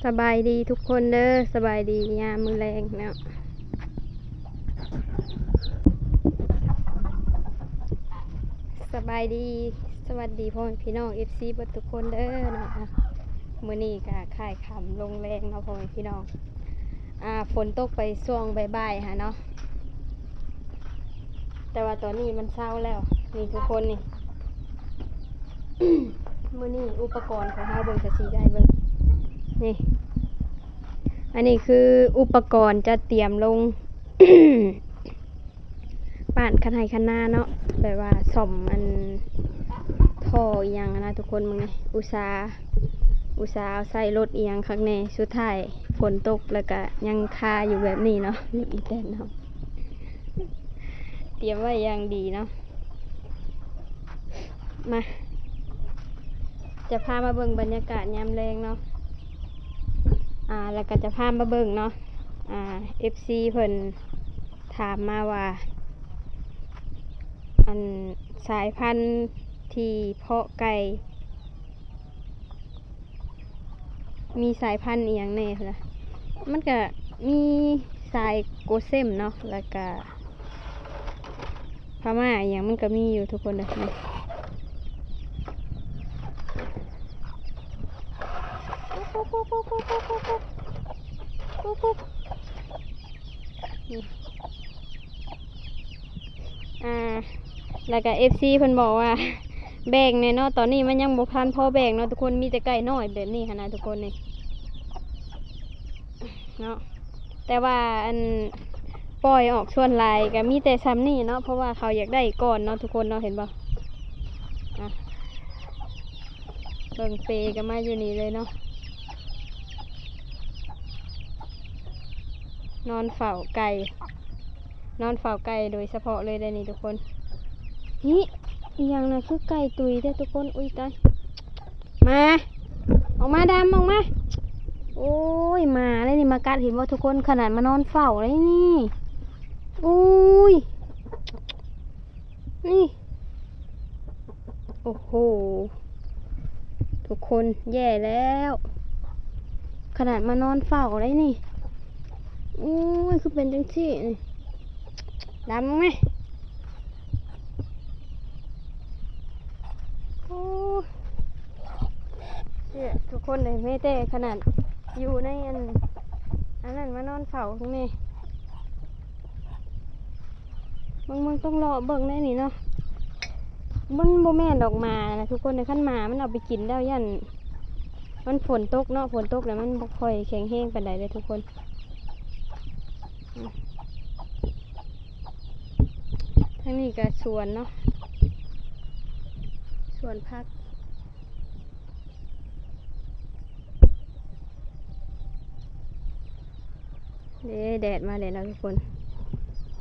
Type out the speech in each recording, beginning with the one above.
ສະບາຍດີທຸກຄົນເດີ ສະບາຍດີຍາມມື້ແລງເນາະ ສະບາຍດີ ສະຫວັດດີພໍ່ແມ່ພີ່ນ້ອງ ເອັຟຊີ ເບິດທຸກຄົນເດີເນາະ ມື້ນີ້ກະຄ້າຍຄ່ຳລົງແລງເນາະພໍ່ແມ່ພີ່ນ້ອງ ອ່າ ຝົນຕົກໄປຊ່ວງບ່າຍໆຫັ້ນເນາະ ແຕ່ວ່າຕອນນີ້ມັນເຊົາແລ້ວ ນີ້ທຸກຄົນນີ້ ມື້ນີ້ອຸປະກອນຂອງເຮົາ ເບິ່ງ ສາວສີຈະໃຫ້ເບິ່ງ ນີ້ ອັນນີ້ຄືອຸປະກອນຈັດຕຽມລົງ ປານຄັນໄຮ່ຄັນນາເນາະ ແບບວ່າສ້ອມອັນທໍ່ອີ່ຫຍັງຫັ້ນນະທຸກຄົນ ເບິ່ງນີ້ ອຸດສາ ອຸດສາເອົາໃສ່ລົດອີ່ຫຍັງຄັກແນ່ ສຸດທ້າຍຝົນຕົກ ແລ້ວກະຍັງຄາຢູ່ແບບນີ້ເນາະ ນີ້ອີແຕນເຮົາ ຕຽມໄວ້ຢ່າງດີເນາະ ມາ ຈະພາມາເບິ່ງບັນຍາກາດຍາມແລງເນາະ ອ່າ ແລ້ວກະຈະພາມາເບິ່ງເນາະ ອ່າ ເອັຟຊີ ເພິ່ນຖາມມາວ່າ ອັນສາຍພັນທີ່ເພາະໄກ່ ມີສາຍພັນອີ່ຫຍັງແດ່ພຸ້ນນະ ມັນກະມີສາຍໂກເຊັມເນາະ ແລ້ວກະພະມ້າອີ່ຫຍັງມັນກະມີຢູ່ທຸກຄົນເດີ ນີ້ ນີ້ ອ່າ ແລ້ວກະ ເອັຟຊີ ເພິ່ນບອກວ່າ ແບ່ງແດ່ເນາະ ຕອນນີ້ມັນຍັງບໍ່ທັນພໍແບ່ງເນາະທຸກຄົນ ມີແຕ່ໄກ່ນ້ອຍແບບນີ້ຫັ້ນນະທຸກຄົນນີ້ເນາະ ແຕ່ວ່າອັນປ່ອຍອອກສ່ວນຫຼາຍກະມີແຕ່ຊ່ຳນີ້ເນາະ ເພາະວ່າເຂົາຢາກໄດ້ກ່ອນເນາະທຸກຄົນເນາະ ເຫັນບໍ່ ອ່ະ ເບິ່ງເປກະມາຢູ່ນີ້ເລີຍເນາະ ນອນເຝົ້າໄກ່ ນອນເຝົ້າໄກ່ໂດຍສະເພາະເລີຍໄດ໋ນີ້ທຸກຄົນ ນີ້ ອີ່ຫຍັງນະ ຄືໄກ່ຕຸຍແທ້ທຸກຄົນ ອຸ້ຍຕາຍ ມາ ອອກມາດຳ ອອກມາ ໂອ້ຍ ໝາເດ້ນີ້ມາກັດ ເຫັນບໍ່ທຸກຄົນ ຂະໜາດມານອນເຝົ້າເດ້ນີ້ ໂອ້ຍ ນີ້ ໂອ້ໂຫ ທຸກຄົນ ແຍ່ແລ້ວ ຂະໜາດມານອນເຝົ້າໄດ້ນີ້ ໂອ້ຍ ຄືເປັນຈັ່ງຊີ້ນີ້ ດຳແມ ໂອ້ຍ ເຊື່ອທຸກຄົນເລີຍ ແມ້ແຕ່ຂະໜາດຢູ່ໃນອັນ ອັນນັ້ນມານອນເຝົ້າແມ່ ເບິ່ງ ເບິ່ງ ຕ້ອງເລາະເບິ່ງໄດ໋ນີ້ເນາະ ມັນບໍ່ແມ່ນດອກໝານະທຸກຄົນ ຄັນໝາມັນເອົາໄປກິນແລ້ວ ຢ້ານມັນຝົນຕົກເນາະ ຝົນຕົກແລ້ວມັນບໍ່ຄ່ອຍແຂງແຮງປານໃດເດ້ທຸກຄົນ ທາງນີ້ກະສວນເນາະ ສວນຜັກ. ເດ້ ແດດມາແລ້ວເນາະທຸກຄົນ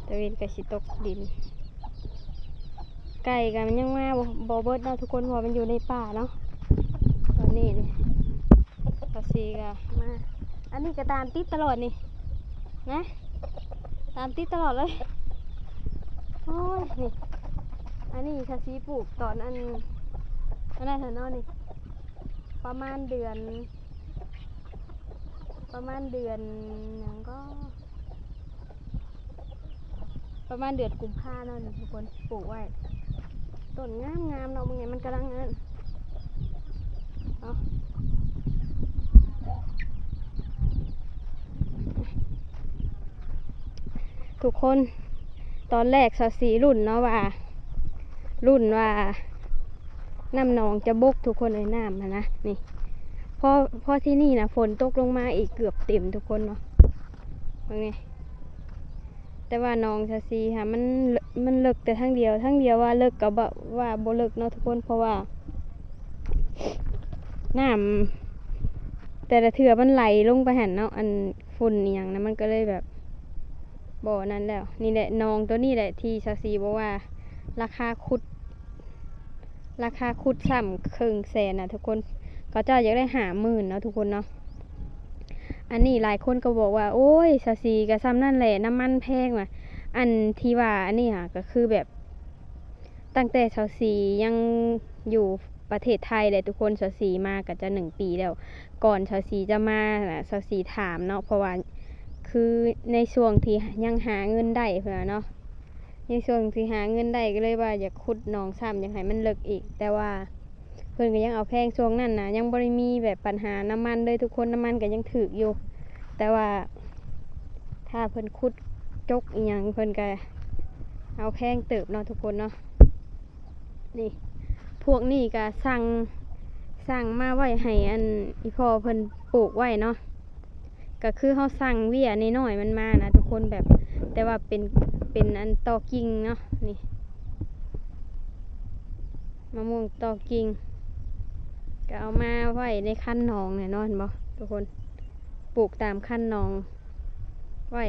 ຕາເວັນກະຊິຕົກດິນ ໄກ່ກະມັນຍັງມາບໍ່ ບໍ່ເບິດເນາະທຸກຄົນ ເພາະວ່າມັນຢູ່ໃນປ່າເນາະ ຕອນນີ້ນີ້ ສາວສີກະມາ ອັນນີ້ກະຕາມຕິດຕະຫຼອດນີ້ນະ ຕາມຕິດຕະຫຼອດເລີຍ ໂອ້ຍ ນີ້ ອັນນີ້ສາວສີປູກຕອນອັນ ອັນນັ້ນຫັ້ນເນາະນີ້ ປະມານເດືອນ ປະມານເດືອນຫຍັງກໍ ປະມານເດືອນກຸມພາເນາະນີ້ທຸກຄົນ ປູກໄວ້ ຕົ້ນງາມໆເນາະ ເບິ່ງແດ່ ມັນກຳລັງອັນນັ້ນເນາະ ທຸກຄົນ ຕອນແລກສາວສີລຸ້ນເນາະວ່າ ລຸ້ນວ່ານ້ຳໜອງຈະບົກທຸກຄົນເອີຍ ນ້ຳຫັ້ນນະ ນີ້ ພໍ ພໍທີນີ້ນະ ຝົນຕົກລົງມາອີກເກືອບເຕັມທຸກຄົນເນາະ ເບິ່ງນີ້ ແຕ່ວ່າໜອງສາວສີຫັ້ນ ມັນ ມັນເລິກແຕ່ທາງດຽວ ທາງດຽວວ່າເລິກກໍບໍ່ ວ່າບໍ່ເລິກເນາະທຸກຄົນ ເພາະວ່ານ້ຳແຕ່ລະເທື່ອມັນໄຫຼລົງໄປຫັ້ນເນາະ ອັນ ຝຸ່ນອີ່ຫຍັງນະ ມັນກໍເລີຍແບບບໍ່ອັນນັ້ນແລ້ວ ນີ້ແຫຼະ ໜອງໂຕນີ້ແຫຼະທີ່ສາວສີບອກວ່າລາຄາຂຸດ ລາຄາຂຸດຊ້ຳເຄິ່ງແສນນະທຸກຄົນ ເຂົາເຈົ້າຢາກໄດ້ຫ້າໝື່ນເນາະທຸກຄົນເນາະ ອັນນີ້ຫຼາຍຄົນກໍບອກວ່າ ໂອ້ຍ ສາວສີກໍຊ່ຳນັ້ນແຫຼະ ນ້ຳມັນແພງວ່າ ອັນທີ່ວ່າອັນນີ້ຫາ ກໍຄືແບບ ຕັ້ງແຕ່ສາວສີຍັງຢູ່ ປະເທດໄທແຫຼະທຸກຄົນ. ສາວສີມາກໍຈະໜຶ່ງປີແລ້ວ. ກ່ອນສາວສີຈະມານະ ສາວສີຖາມເນາະ ເພາະວ່າຄືໃນຊ່ວງທີ່ຍັງຫາເງິນໄດ້ພຸ້ນນະເນາະ, ໃນຊ່ວງທີ່ຫາເງິນໄດ້ກໍເລີຍວ່າຢາກຂຸດໜອງຊ້ຳ ຢາກໃຫ້ມັນເລິກອີກ ແຕ່ວ່າ ເພິ່ນກໍຍັງເອົາແພງ. ຊ່ວງນັ້ນນະຍັງບໍ່ໄດ້ມີແບບບັນຫານ້ຳມັນເລີຍທຸກຄົນ, ນ້ຳມັນກໍຍັງຖືກຢູ່ ແຕ່ວ່າຖ້າເພິ່ນຂຸດຈົກອີ່ຫຍັງ ເພິ່ນກໍເອົາແພງເຕີບເນາະທຸກຄົນເນາະ. ນີ້ ພວກນີ້ກໍສັ່ງ ສັ່ງມາໄວ້ໃຫ້ອັນ ອີ່ພໍ່ເພິ່ນປູກໄວ້ເນາະ. ກໍຄືເຮົາສັ່ງເວຍນ້ອຍໆມັນມານະທຸກຄົນ ແບບ ແຕ່ວ່າເປັນ ເປັນອັນຕໍກິ່ງເນາະ. ນີ້ ມະມ່ວງຕໍກິ່ງ ກໍເອົາມາໄວ້ໃນຄັນໜອງແຫຼະເນາະ ເຫັນບໍ່ທຸກຄົນ? ປູກຕາມຄັນໜອງໄວ້.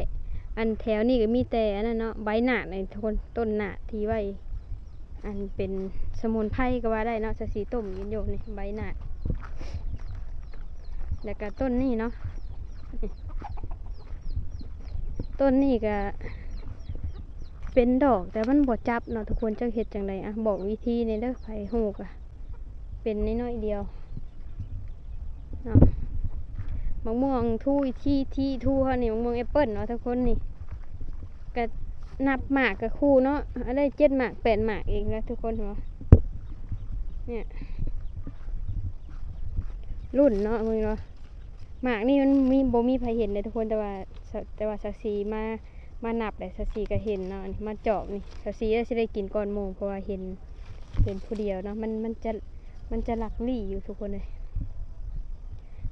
ອັນແຖວນີ້ກໍມີແຕ່ອັນນັ້ນເນາະ ໃບໜາດນີ້ທຸກຄົນ, ຕົ້ນໜາດທີ່ໄວ້ ອັນເປັນສະໝຸນໄພກໍວ່າໄດ້ເນາະ. ສາວສີຕົ້ມກິນຢູ່ນີ້ ໃບໜາດ. ແລ້ວກໍຕົ້ນນີ້ເນາະ, ຕົ້ນນີ້ກໍເປັນດອກ ແຕ່ມັນບໍ່ຈັບເນາະທຸກຄົນ. ຈັກເຮັດຈັ່ງໃດ ອະ ບອກວິທີແດ່ເດີ ໃຜຮູ້ກໍ ເປັນນ້ອຍໆດຽວເນາະ. ໝາກມ່ວງທູອີກທີ ທີທູເຮົານີ້ ໝາກມ່ວງແອັບເປິ້ນເນາະທຸກຄົນ. ນີ້ ກະນັບໝາກກະຄູ່ເນາະ, ໄດ້ເຈັດໝາກແປດໝາກເອງນະທຸກຄົນເນາະ. ເນຍ ລຸ້ນເນາະ ເບິ່ງເນາະ. ໝາກນີ້ມັນມີ ບໍ່ມີໃຜເຫັນເດ້ທຸກຄົນ, ແຕ່ວ່າ ແຕ່ວ່າສາວສີມາ ມານັບແລ້ວ ສາວສີກໍເຫັນເນາະ. ມາຈອກນີ້ ສາວສີຊິໄດ້ກິນກ່ອນໝູ່ ເພາະວ່າເຫັນ ເຫັນຜູ້ດຽວເນາະ. ມັນ ມັນຈະ ມັນຈະລັກລີ້ຢູ່ທຸກຄົນເອີຍ.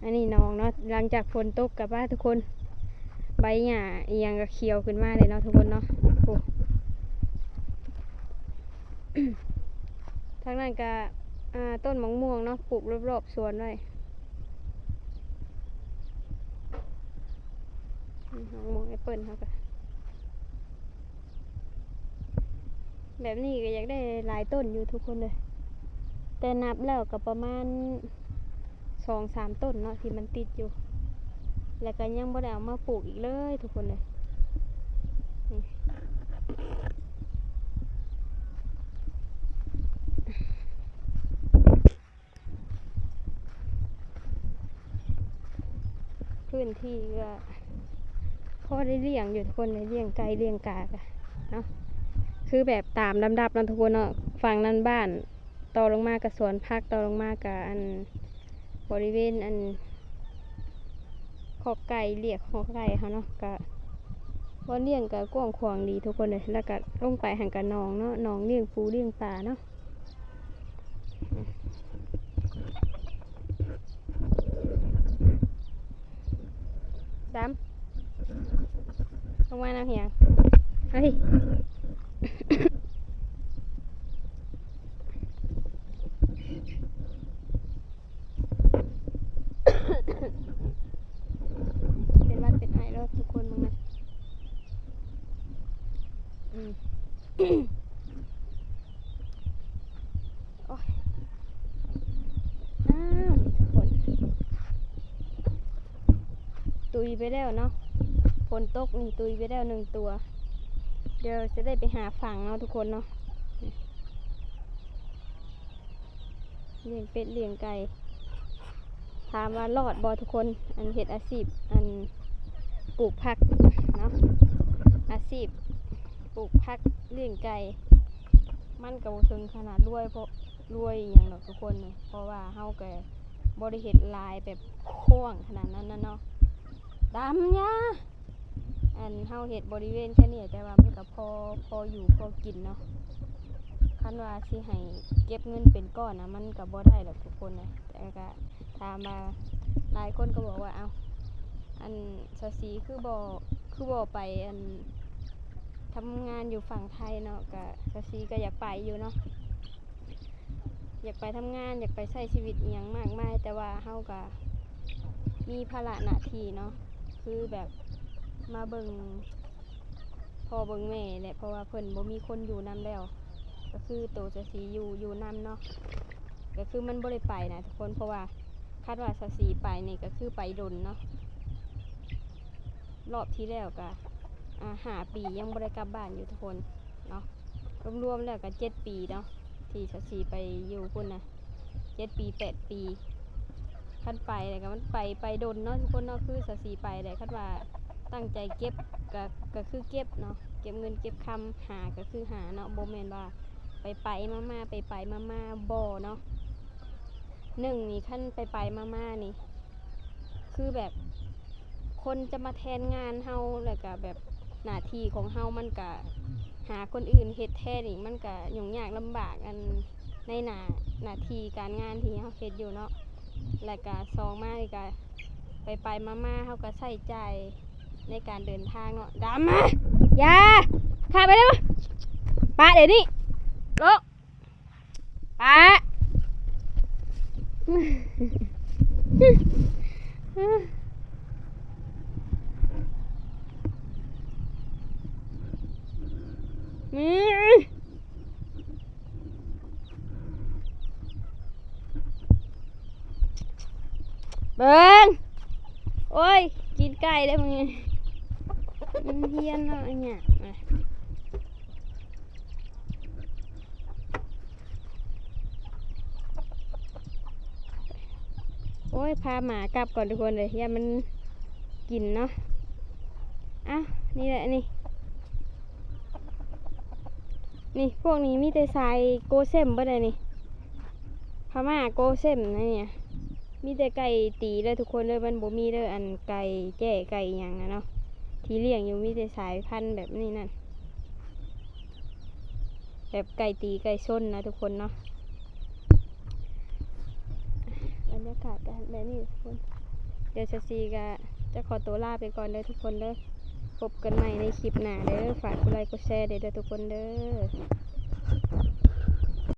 ອັນນີ້ໜອງເນາະ, ຫຼັງຈາກຝົນຕົກກໍວ່າທຸກຄົນ ໃບຫຍ້າອີ່ຫຍັງກໍຂຽວຂຶ້ນມາເລີຍເນາະທຸກຄົນເນາະ. ໂອ້ ທາງນັ້ນກໍ ອ່າ ຕົ້ນໝາກມ່ວງເນາະ ປູກລອບໆສວນໄວ້. ອືມ ໝາກມ່ວງແອັບເປິ້ນເຮົາກໍ ແບບນີ້ກໍຢາກໄດ້ຫຼາຍຕົ້ນຢູ່ທຸກຄົນເອີຍ, ແຕ່ນັບແລ້ວກໍປະມານສອງສາມຕົ້ນເນາະທີ່ມັນຕິດຢູ່, ແລ້ວກໍຍັງບໍ່ໄດ້ເອົາມາປູກອີກເລີຍທຸກຄົນເອີຍ. ນີ້ ພື້ນທີ່ກໍພໍໄດ້ລ້ຽງຢູ່ທຸກຄົນເອີຍ, ລ້ຽງໄກ່ລ້ຽງກາກໍເນາະ. ຄືແບບຕາມລຳດັບເນາະທຸກຄົນເນາະ, ຝັ່ງນັ້ນບ້ານ ຕໍ່ລົງມາກໍສວນຜັກ, ຕໍ່ລົງມາກໍອັນ ບໍລິເວນອັນ ຄອກໄກ່, ລຽກຄອກໄກ່ເຮົາເນາະ, ກໍບ່ອນລ້ຽງກໍກວ້າງຂວາງດີທຸກຄົນເອີຍ. ແລ້ວກໍລົງໄປຫັ້ນກໍໜອງເນາະ, ໜອງລ້ຽງປູລ້ຽງປາເນາະ. ດຳ ລົງມານຳເຮຍ ເຮີ້ຍ ເປັນຫວັດເປັນໄອແລ້ວທຸກຄົນເບິ່ງນະ. ອືມ ໂອ້ຍ ອ້າວ ນີ້ທຸກຄົນ ຕຸຍໄປແລ້ວເນາະ, ຝົນຕົກນີ້ຕຸຍໄປແລ້ວໜຶ່ງຕົວ. ດຽວຈະໄດ້ໄປຫາຝັງເນາະທຸກຄົນເນາະ. ລ້ຽງເປັດລ້ຽງໄກ່ ຖາມວ່າລອດບໍ່ທຸກຄົນ? ອັນເຮັດອາຊີບ ອັນປູກຜັກເນາະ, ອາຊີບປູກຜັກລ້ຽງໄກ່ ມັນກໍບໍ່ເຖິງຂະໜາດລວຍ ເພາະ ລວຍອີ່ຫຍັງດອກທຸກຄົນ, ເພາະວ່າເຮົາກໍບໍ່ໄດ້ເຮັດຫຼາຍແບບກວ້າງຂະໜາດນັ້ນນະເນາະ. ດຳ ຢ່າ ອັນເຮົາເຮັດບໍລິເວນແຄ່ນີ້ ແຕ່ວ່າມັນກໍພໍ ພໍຢູ່ພໍກິນເນາະ. ຄັນວ່າຊິໃຫ້ເກັບເງິນເປັນກ້ອນນະ ມັນກໍບໍ່ໄດ້ດອກທຸກຄົນເອີຍ. ແຕ່ກໍຖາມວ່າ ຫຼາຍຄົນກໍບອກວ່າ ເອົ້າ ອັນ ສາວສີຄືບໍ່ ຄືບໍ່ໄປ ອັນ ທຳງານຢູ່ຝັ່ງໄທເນາະ? ກະ ສາວສີກໍຢາກໄປຢູ່ເນາະ, ຢາກໄປທຳງານ ຢາກໄປໃຊ້ຊີວິດອີ່ຫຍັງມາກມາຍ, ແຕ່ວ່າເຮົາກະມີພາລະໜ້າທີ່ເນາະ, ຄືແບບມາເບິ່ງພໍ່ເບິ່ງແມ່ແຫຼະ, ເພາະວ່າເພິ່ນບໍ່ມີຄົນຢູ່ນຳແລ້ວ, ກໍຄືໂຕສາວສີຢູ່ ຢູ່ນຳເນາະ. ກໍຄືມັນບໍ່ໄດ້ໄປນະທຸກຄົນ, ເພາະວ່າຄັນວ່າສາວສີໄປນີ້ກໍຄືໄປດົນເນາະ, ລອບທີ່ແລ້ວກໍ ອ່າ ຫ້າປີຍັງບໍ່ໄດ້ກັບບ້ານຢູ່ທຸກຄົນເນາະ. ລວມໆແລ້ວກໍເຈັດປີເນາະ ທີ່ສາວສີໄປຢູ່ພຸ້ນນະ, ເຈັດປີ ແປດປີ ຄັນໄປແລ້ວກໍມັນໄປ ໄປດົນເນາະທຸກຄົນເນາະ ຄືສາວສີໄປແຫຼະ ຄັນວ່າຕັ້ງໃຈເກັບກໍ ກໍຄືເກັບເນາະ ເກັບເງິນເກັບຄຳ ຫາກໍຄືຫາເນາະ ບໍ່ແມ່ນວ່າໄປໆມາໆ ໄປໆມາໆ ບໍ່ເນາະ. ໜຶ່ງນີ້ ຄັນໄປໆມາໆນີ້ ຄືແບບຄົນຈະມາແທນງານເຮົາ ແລ້ວກະແບບໜ້າທີ່ຂອງເຮົາມັນກະຫາຄົນອື່ນເຮັດແທນອີກ ມັນກະຫຍຸ້ງຍາກລຳບາກ ອັນໃນໜ້າ ໜ້າທີ່ການງານທີ່ເຮົາເຮັດຢູ່ເນາະ. ແລ້ວກະສອງມານີ້ກະໄປໆມາໆ ເຮົາກະໃຊ້ຈ່າຍໃນການເດີນທາງເນາະ. ດຳມາ ຢ່າ ຂ້າມໄປເດີ ປະດຽວນີ້ ໂລະ ປະ ເບິ່ງ ໂອ້ຍ ກິນໄກ່ເດ້ມຶງນີ້ ມັນຮຽນເນາະ ອັນຫຍັງນະ. ໂອ້ຍ ພາໝາກັບກ່ອນທຸກຄົນເອີຍ ຢ້ານມັນກິນເນາະ. ອ້າວ ນີ້ແຫຼະນີ້ ນີ້ ພວກນີ້ມີແຕ່ສາຍໂກເຊັມເບິດເລີຍນີ້ ພະມ້າໂກເຊັມນະນີ້. ມີແຕ່ໄກ່ຕີເດີທຸກຄົນເດີ ມັນບໍ່ມີເດີ ອັນໄກ່ແຈ້ໄກ່ອີ່ຫຍັງນະເນາະ ທີ່ລ້ຽງຢູ່ ມີແຕ່ສາຍພັນແບບນີ້ນັ້ນ ແບບໄກ່ຕີໄກ່ຊົນນະທຸກຄົນເນາະ. ບັນຍາກາດກະແບບນີ້ທຸກຄົນ ດຽວສາວສີກະຈະຂໍໂຕລາໄປກ່ອນເດີທຸກຄົນເດີ ພົບກັນໃໝ່ໃນຄລິບໜ້າເດີ. ຝາກກົດໄລກົດແຊເດີທຸກຄົນເດີ.